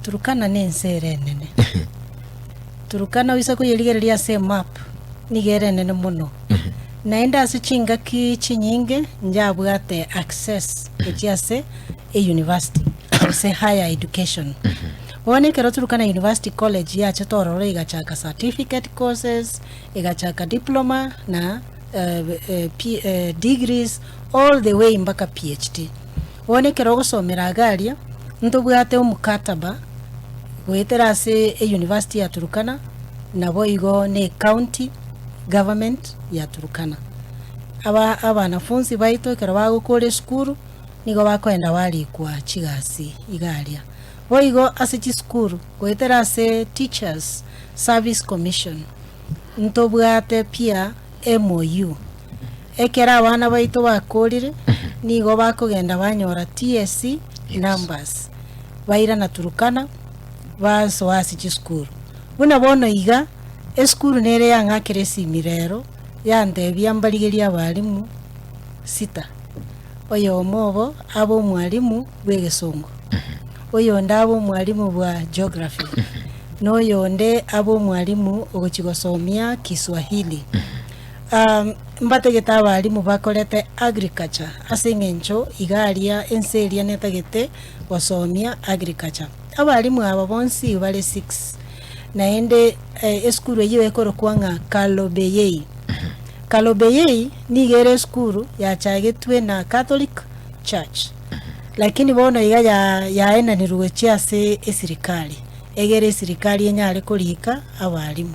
Turukana nense ere enene. Turukana oise koyerigereria ase emap, nigo ere enene mono. Naende ase chingaki chinyinge njabwate access gochia ase euniversity gose higher education. Bono ekero Turukana University College yachete ororo egachaka certificate courses, egachaka diploma na degrees all the way mpaka PhD. Bono ekero ogosomera iga aria, ntobwate omokataba goetera ase euniversity ya Turkana, naboigo na ecounty government ya Turkana. Aba abanafunsi baito ekero bagokora esukuru, nigo bakoenda barikwa chigasi iga aria. Boigo ase chisukuru, goetera ase Teachers Service Commission, ntobwate pia MOU. Ekero abana baito bakorire, nigo bakogenda banyora TSC numbers, bairana Turukana, basoa ase chisukuru. Buna bono iga, esukuru nere yang'akera esimi rero, yantebia mbarigerie abalimu sita, oyomo obo abe omwalimu bw'egesongo, oyonde abe omwalimu bwa geography, na oyonde abe omwalimu ogochia gosomia Kiswahili. Mbatagete abalimu bakorete agriculture ase eng'encho iga aria ense eria netagete gosomia agriculture. Abalimu aba bonsi bare six, naende esukuru eyio ekorokwa ng'a Kalobeyei. Kalobeyei nigo ere esukuru yachagetwe na Catholic Church, lakini bono iga yaenanirwe gochia ase esirikari, egere esirikari enyare korika abalimu.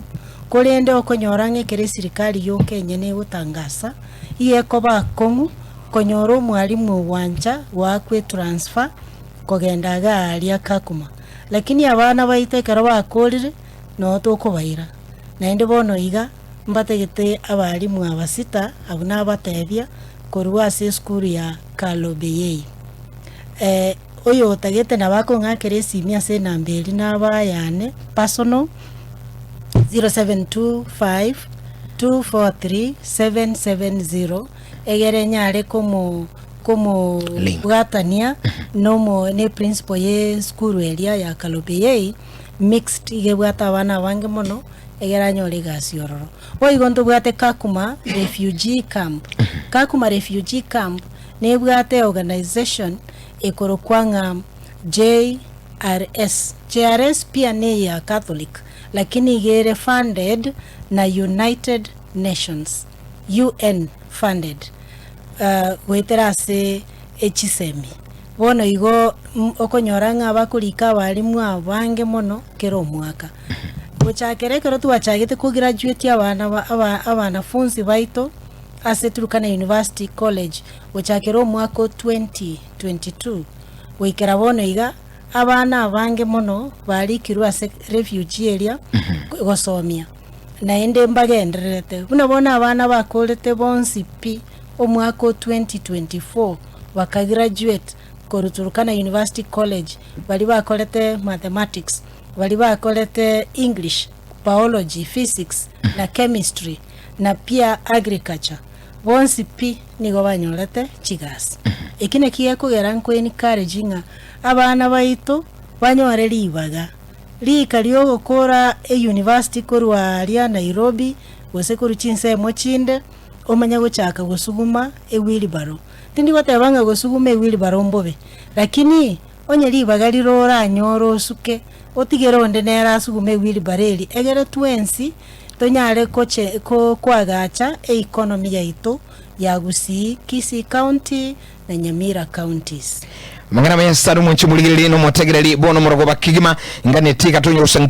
Korende okonyora ng'a ekero esirikari yoka enyene egotangasa, igo ekoba akong'u konyora omwalimu ogwancha goakwa etransfer kogenda iga aaria Kakuma. Lakini abana baito ekero bakorire, noo tokobaira. Naende bono iga mbatagete abalimu aba sita abwo nabatebia korwa ase esukuru ya Kalobeyei. Oyotagete nabo akong'akera esimi ase enamba eria naba yane personal 0725243770 egere nyare komo komobwatania nomo ne principal ye esukuru eria ya Kalobeyei mixed iga ebwate abana abange mono egere anyore egasi ororo. Boigo ntobwate Kakuma refugee camp. Kakuma refugee camp nebwate organization ekorokwa ng'a JRS. JRS pia neya Catholic lakini iga ere funded na United Nations, UN funded, goetera ase echisemi. Bono igo okonyora ng'a bakorika abalimu abange mono kera omwaka. Gochakera ekero twachagete kograduate abana ba aba abanafunsi baito ase Turkana University College gochakera omwaka o 2022 goikera bono iga, abana abange mono barikirwe ase refugee eria gosomia, naende mbagendererete. Buna bono abana bakorete bonsi pi omwaka o 2024 bakagraduate korwa Turkana University College, baria bakorete mathematics, baria bakorete English, Biology, Physics na Chemistry na pia Agriculture, bonsi pi nigo banyorete chigasi. Eki nakio gekogera nko encourage ng'a abana baito banyore ribaga, riika riogokora euniversity korwa aria Nairobi gose korwa chinsemo chinde omanye gochaka gosuguma ewheelbarrow. Tindi goteba ng'a gosuguma ewheelbarrow mbobe, lakini onye ribaga rire oranyore osuke, otigere onde nere asugume ewheelbarrow eria, egere twensi tonyare koche ko koagacha economy yaito ya Gusii, Kisii County na Nyamira counties. Amang'ana amaya Nyasae omwanche omorigereria na omotegereri bono omorogoba kegima, inganeti gatonya gosanga.